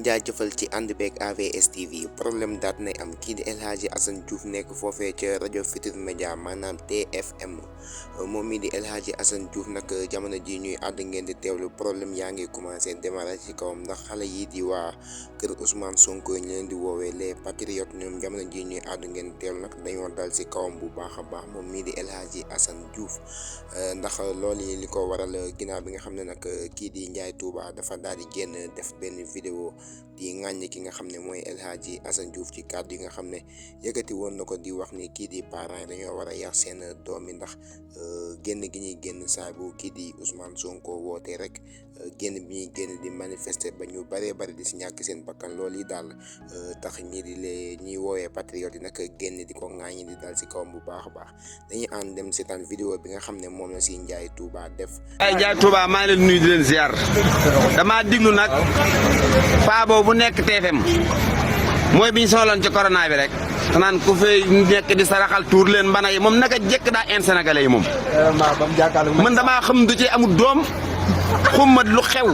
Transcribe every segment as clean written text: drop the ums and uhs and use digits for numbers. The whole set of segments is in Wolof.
leen jaajëfal ci ànd beeg AVS TV problème daat nay am kii di El Hadji Assane Diouf nekk foofee ca rajo Futurs Médias maanaam TFM moom mii di El Hadji Assane Diouf nag jamono ji ñuy àdd ngeen di teewlu problème yaa ngi commencé démarrer ci kawam ndax xale yi di waa kër Ousmane Sonko ñu leen di woowee les patriotes ñoom jamono ji ñuy àdd ngeen di teewlu nag dañoo dal ci kawam bu baax a baax moom mii di El Hadji Assane Diouf ndax loolu yi li ko waral ginnaaw bi nga xam ne nag kii di Ndiaye Touba dafa daal di génn def benn vidéo di ŋàññi ki nga xam ne mooy El Hadji Assane Diouf ci kàddu yi nga xam ne yëkkati woon na ko di wax ni kii di parents yi dañoo war a yar seen doom yi ndax génn gi ñuy génn saa bu kii di Ousmane Sonko wootee rek génn bi ñuy génn di manifester ba ñu bëree bëri di si ñàkk seen bakkan loolu yi daal tax ñii di lee ñuy woowee patriote yi nag génn di ko ŋàññi di dal si kawam bu baax a baax dañuy ànd dem seetaan vidéo bi nga xam ne moom la si Ndiaye Touba def. Ndiaye Touba maa ngi leen nuyu di leen ziar damaa diglu nag paa boobu nekk TFM mooy biñ soxloon ci corona bi rek naan ku fay nekk di saraxal tuur leen mbana yi moom naka jekk daa en sénégalais yi moom. man damaa xam du ci amul doom xummat lu xew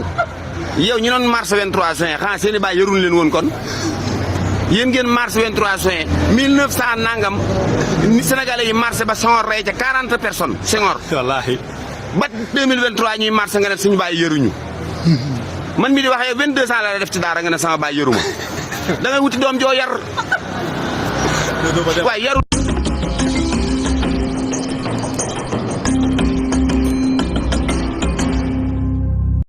yow ñu doon mars 23 juin xanaa seen i baay yarul leen woon kon yéen ngeen mars 23 juin 1900 nangam sénégalais yi marché ba Senghor rey ca 40 personnes Senghor. wallaahi ba 2023 ñuy marché nga ne suñu baay yaruñu. man mi di wax yow 22 ans la def ci daara nga ne sama baay yaruma da ngay wuti doom joo yar waaye yaru